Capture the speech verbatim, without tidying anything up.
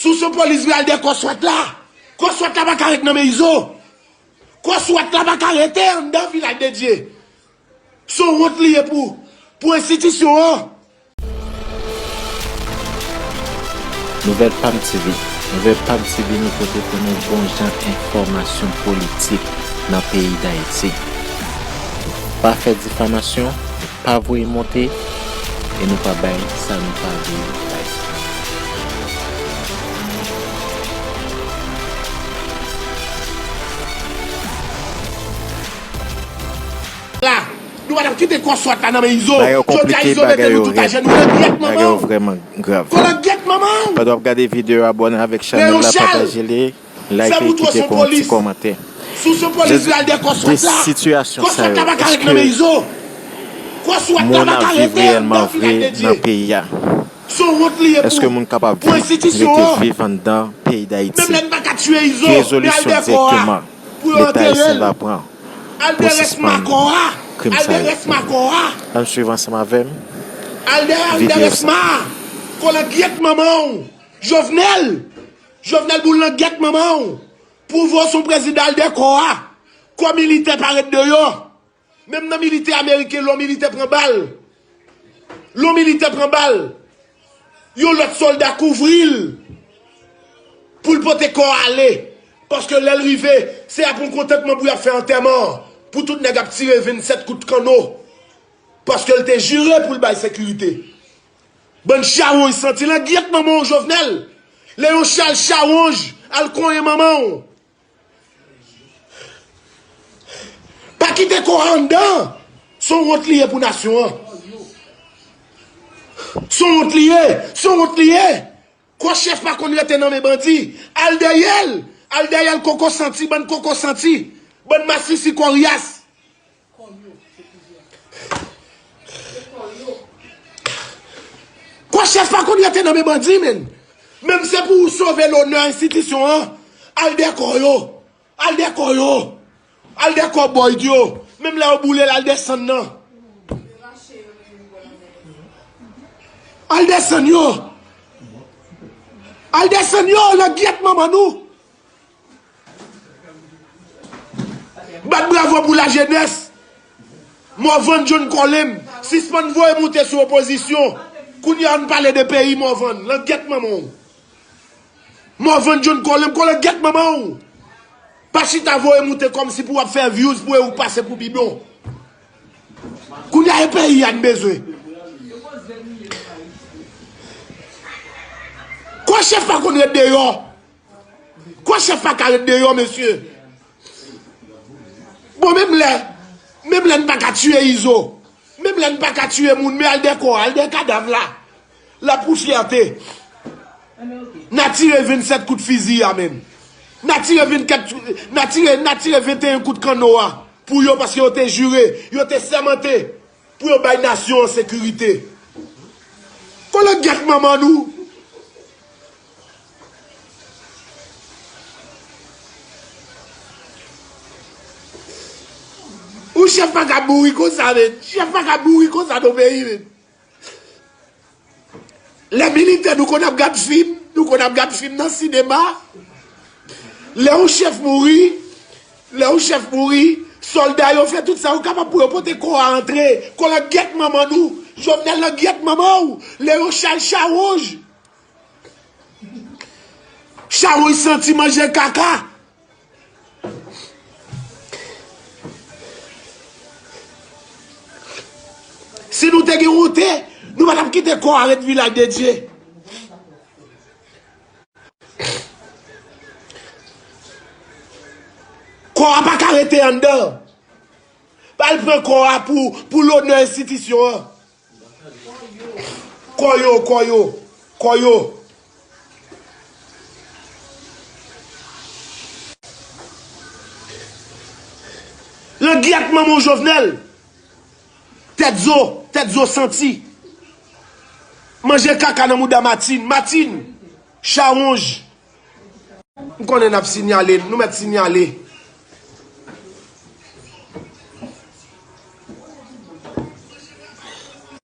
Si w se yon polis vre, al dèyè kò swat la. Kò swat la pa ka ret nan men Izo. Kò swat la pa ka rete anndan Vilaj de Dye. Se yon wont li ye pou, pou enstitisyon an. Nouvèl Pam T V. Nouvèl Pam T V nou pote pou nou bon jan enfòmasyon politik nan peyi Dayiti. Nou pa fè difamasyon, nou pa voye monte, e nou pa bay sa nou pa vle bay. La, nou pa t ap kite kò swat la nan men Izo. Jodi a Izo mete nou tout ajenou. Langyèt manman w. Kolangyèt manman w. Pandan w ap gade videyo a, abòne avèk chanèl la, pataje li, like e kite yon ti kòmantè. Si w se yon polis vre, al dèyè kò swat la. Kò swat la pa ka ret nan men Izo. Kò swat la pa ka rete anndan Vilaj de Dye. Se yon wont li ye pou, pou enstitisyon an. Menm lè n pa ka tiye Izo, men al dèyè kò a pou yo antere l. Al dèyè rès makò a. Al dèyè rès makò a. Ann swiv ansanm avè m. Al dèyè, al dèyè rès ma. Kolangyèt manman w. Jovenel. Jovenel boul langyèt manman w. Pwouve w se yon prezidan, al dèyè kò a. Kò militè pa ret deyò. Menm nan militè ameriken, lè yon militè pran bal, lè yon militè pran bal, yon lòt sòlda kouvri l pou l pote kò a ale. Paske lè l rive, se ap yon kontantman pou y ap fè antèman an, pou tout nèg ap tire vennsèt kout kanno. Paske l te jire pou l bay sekirite. Bann chawonj santi langyèt manman w Jovenel. Lè yon chal chawonj al konyen manman w. Pa kite kò a anndan. Se yon wont li ye pou nasyon an. Se yon wont li ye. Se yon wont li ye. Kò chèf pa konn rete nan men bandi. Al dèyè l. Al dèyè l koko santi, bann koko santi. Bann masisi koryas. Kò chèf pa konn rete nan men bandi, menn. Menm se pou w sove lonè enstitisyon an, al dèyè kò yo. Al dèyè kò yo. Al dèyè kò Boyd yo. Menm lè yo boule l, al desann nan. Al desann yo. Al desann yo, langyèt manman nou. Bat bravo pou lajenès. Morvan John Colem, sispann voye moute sou opozisyon. Kounye a ann pale de peyi Morvan, langyèt manman w. Morvan John Colem, kolangyèt manman w. Pa chita voye moute kòmsi pou w ap fè views pou e ou pase pou bidon. Kounye a e peyi a n bezwen. Kò chèf pa konn ret deyò. Kò chèf pa ka ret deyò, mesye. Bon, menm lè, menm lè n pa ka tiye Izo, menm lè n pa ka tiye moun, men al dèyè kò a, al dèyè kadav la. La pou fyète. N a tire vennsèt kout fizi a menm. N a tire vennkèt, n a tire, n a tire venteyen kout kanno a pou yo, paske yo te jire, yo te sèmante pou yo bay nasyon an sekirite. Kolangyèt manman nou. Ou chèf pa ka bouri konsa, menn. Chèf pa ka bouri konsa nan peyi, menn. Lè militè, nou konn ap gad fim, nou konn ap gad fim nan sinema. Lè yon chèf mouri, lè yon chèf mouri, sòlda yo fè tout sa yo kapab pou yo pote kò a antre. Kolangyèt manman nou, Jovenel langyèt manman w, lè yon chal chawonj. Chawonj santi manje kaka. Si nou te gen wonte, nou pa t ap kite kò a ret Vilaj de Dye. Kò a pa ka rete anndan. Pa al pran kò a pou, pou lonè enstitisyon an. Kò yo, kò yo, kò yo. Langyèt manman w Jovenel. Tèt zo, tèt zo santi. Manje kaka nan mouda Matin. Matin, chawonj. M konnen n ap sinyale, nou mèt sinyale.